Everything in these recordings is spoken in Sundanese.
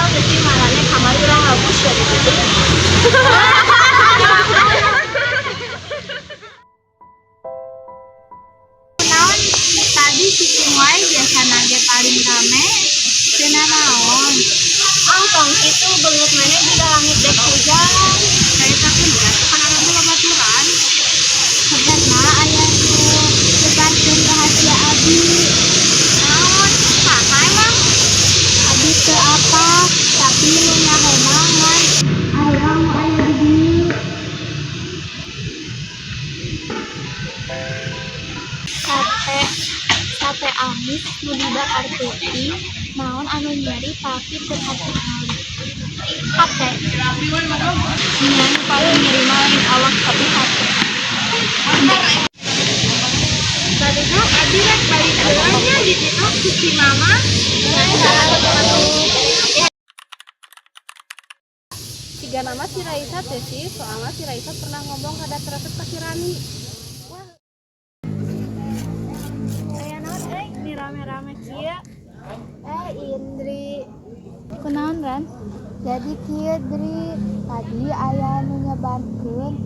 Apal teu sih maraneh, kamari urang ngabus ya di ditu. Naon tadi cicing wae, biasana ge paling rame. Teu naon. Ah, tong kitu, beungeut maneh jiga langit dek hujan. Saya tapi kan urang teh babaturan. Sebenarnya aya nu nyebarkeun rahasia abi. Naon? Saha emang? Abi teu apa, tapi nu nyaho mah ngan urang nu aya di dieu. Sate sate amis nu dibakar peuting, naon anu nyeri tapi teu katingali? Hate. Nya, nu paling nyeri mah lain awak, tapi hate. Barudak abi rek balik heula nya, dititah ku si mama. Siga nama si Raisa teh sih, soalnya si Raisa pernah ngomong kada resep ka si Rani. Aya naon euy, ini rame-rame kieu? Eh, Indri. Kunaon, Ran? Jadi kieu, Dri, tadi aya nu nyebarkeun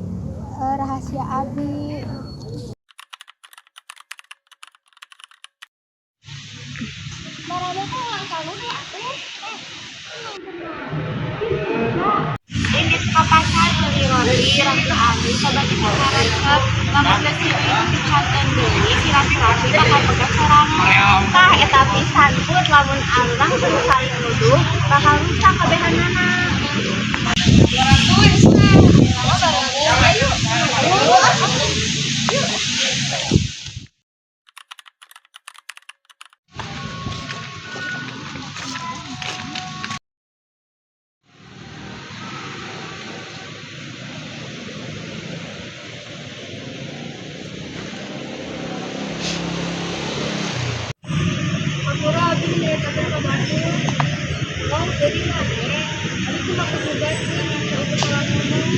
rahasia abi. Maraneh teh ulang tahun ya atuh. Indit ka pasar beli roti rasa amis, sabari karesep. Lamun geus kitu dicanten deui, silaturahmi bakal pegat sorangan. Tah, eta pisan, Put, lamun arurang terus saling nuduh bakal rusak kabehanana. Ayo. Hampura, abi nyaritakeun ka batur. Oh, jadi maneh? Abi cuma ketugaskeun untuk salah ngomong.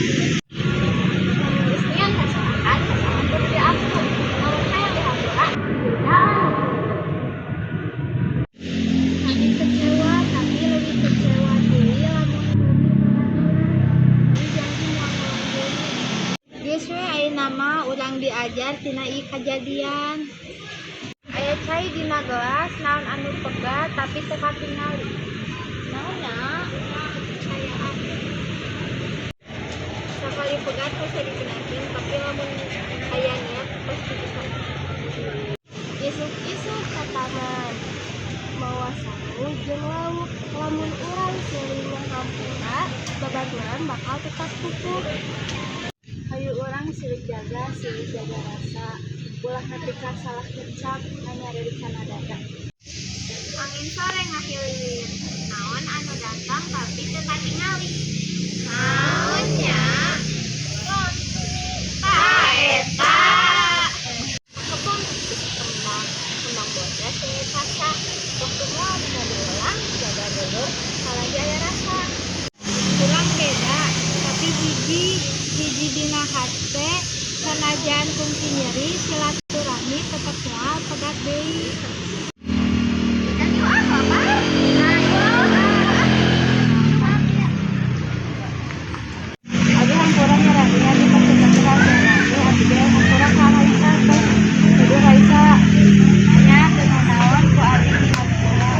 Lamun geus niat kasalahan, kasalahan kudu diaku. Lamun hayang dihampura, bejaan. Abi kecewa, tapi lebih kecewa deui lamun meuli babaturan. Abi janji moal ngulang deui. Geus we, ayeuna mah urang diajar tina ieu kajadian. Aya cai dina gelas, naon anu pegat tapi teu katingali? Naon nya? Kepercayaan. Sakali pegat hese dibenerkeun, tapi lamun aya niat pasti bisa. Isuk-isuk ka taman mawa sangu jeung lauk, lamun urang silih ngahampura, babaturan bakal tetap kukuh. Hayu urang silih jaga rasa, ulah nepi ka salah ngecap nganyareri kana dada. Angin sore ngahiliwir, naon anu datang tapi teu katingali? Naon nya? Tah, eta. Kebon bisi kembang, kembang bodas seungit rasa. Waktu moal bisa diulang, jaga dulur salagi aya rasa. Urang beda tapi hiji hiji dina hate, sanajan kungsi nyeri, silaturahmi tetep moal pegat deui. Jajan yuk ah, lapar. Ayo. Abi hampura nya, Rani, abi tos nyieun rahasia Rani, abi ge hampura ka Raisa, tos nuduh Raisa. Nya, teu nanaon, ku abi dihampura.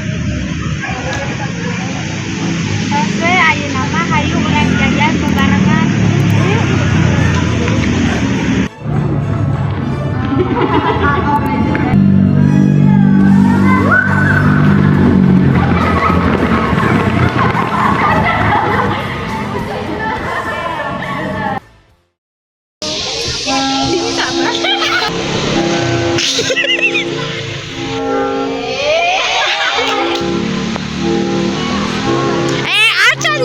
Tos we, ayeuna mah hayu urang jajan bebarengan. Yuk. Eh, acan.